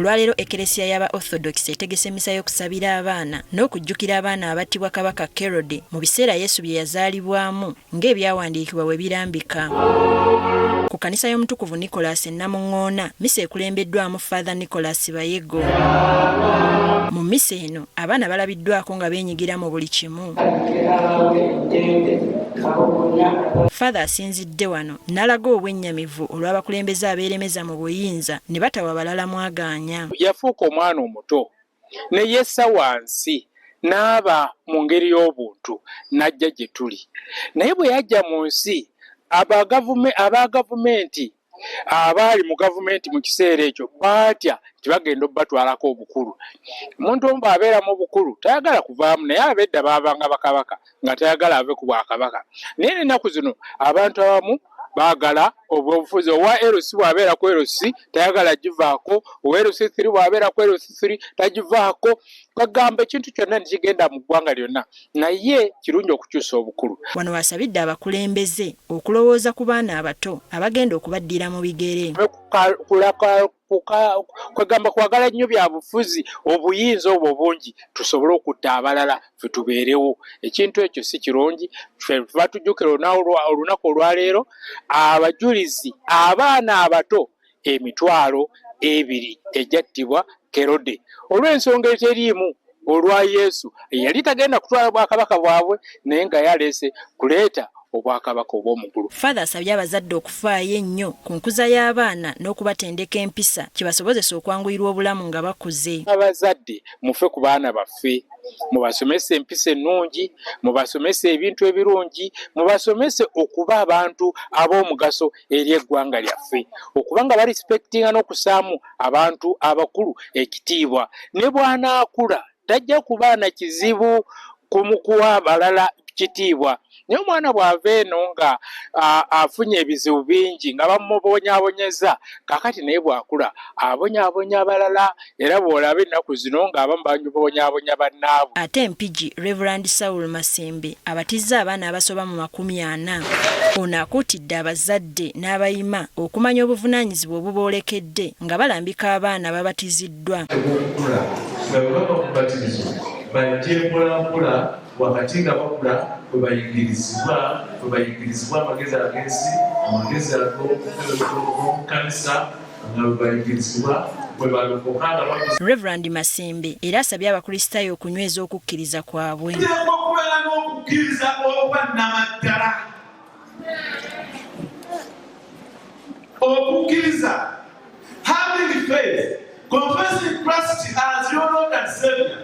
Olwaleero Ekeresia y'aba Orthodox etegese misa y'okusabira abaana n'okujjukira abaana abattibwa Kabaka Kerode mu biseera Yesu bye yazaalibwamu ng'ebyawandiikibwa bwe birambika. Ku kkanisa y'Omutukuvu Nicholas e Namuŋŋoona, misa ekulembeddwamu Father Nicholas Bayego. Mu misa eno, abaana balabiddwako nga beenyigira mu buli kimu. Father asinzidde wano n'alaga obwennyamivu olw'abakulembeze abeeremeza mu buyinza ne batawa balala mwagaanya. Yafuuka omwana omuto ne yessa wansi n'aba mu ngeri y'obuntu n'ajja gye tuli. Naye bwe yajja mu nsi, aba gavumenti abaali mu gavumenti mu kiseera ekyo baatya nti bagenda okubatwalako obukulu. Omuntu omu bw'abeera mu bukulu tayagala kuvaamu, naye ab'edda baabanga bakabaka nga tayagala ave ku bwakabaka. Naye ennaku zino abantu abamu baagala obufuzi. Owa LC bw'abeera ku LC tayagala givaako, owa LC3 bw'abeera ku LC3 tagivaako. Bagamba ekintu kyonna nekigenda mu ggwanga lyonna, naye kirungi okukyusa obukulu. Wano wasabidde abakulembeze okulowooza ku baana abato abagenda okubaddira mu bigere. Kwegamba kwagala nnyo bya bufuzi, obuyinza obwo bungi, tusobole okutta abalala ffe tubeerewo. Ekintu ekyo si kirungi. Ffe batujjukira olunaku olwaleero abajulizi abaana abato 20,000 egyattibwa Kerode olw'ensonga eteriimu, olwa Yesu yali tagenda kutwala bwakabaka bwabwe, naye nga yaleese kuleeta obwakabaka obw'omuggulu. Father asabye abazadde okufaayo ennyo ku nkuza y'abaana n'okubatendeka empisa kibasobozesa okwanguyirwa obulamu nga bakuze. Abazadde mufe ku baana baffe, mubasomese empisa ennungi, mubasomese ebintu ebirungi, mubasomese okuba abantu ab'omugaso eri eggwanga lyaffe, okuba nga barespectinga n'okusaamu abantu abakulu ekitiibwa. Ne bw'anaakula tajja kuba na kizibu kumukuwa balala kitiibwa. Naye omwana bw'ava eno nga afunye ebizibu bingi nga bamubonyaabonyeza, kaakati naye bw'akula abonyaabonya abalala, era bw'olaba ennaku zino ng'abamu babonyaabonya bannaabwe. Ate Mpigi Reverend Saul Masembe abatizza abaana abasoba mu 40. Ono akuutidde abazadde n'abayima okumanya obuvunaanyizibwa obuboolekedde nga balambika abaana ababatiziddwa. Okukula nga bwe bava ku batirizo bajje mpolampola wakati nga bakula bwe bayigirizibwa amagezi ag'ensi, amagezi ag'omu kanisa, nga bwe bayigirizibwa bwe balokoka nga bakuze. Reverend Masembe era asabye Abakristaayo okunyweza okukkiriza kwabwe. Tuteekwa okubeera n'okukkiriza okwannamaddala. Okukkiriza, having faith, confessing Christ as your Lord and Savior,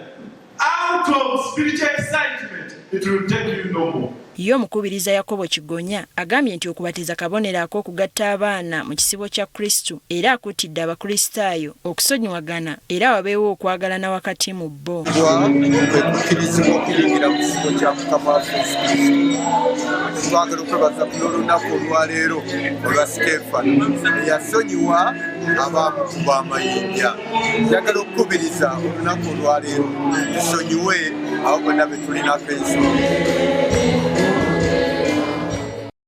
out of spiritual excitement, it will take you no more. Ye omukubiriza Yakobo Kigonya agambye nti okubatiza kabonero ak'okugatta abaana mu kisibo kya Kristo, era akuutidde Abakristaayo okusonyiwagana era wabeewo okwagalana wakati mu bo. Okukkirizibwa okuyingira mu kisibo kya Mukama waffe Yesu Kristo. Twagala okwebaza ku n'olunaku olwaleero olwa Siteefano eyasonyiwa abamukuba amayinja. Njagala okukubiriza olunaku olwaleero tusonyiwe abo bonna be tulinako ensonga.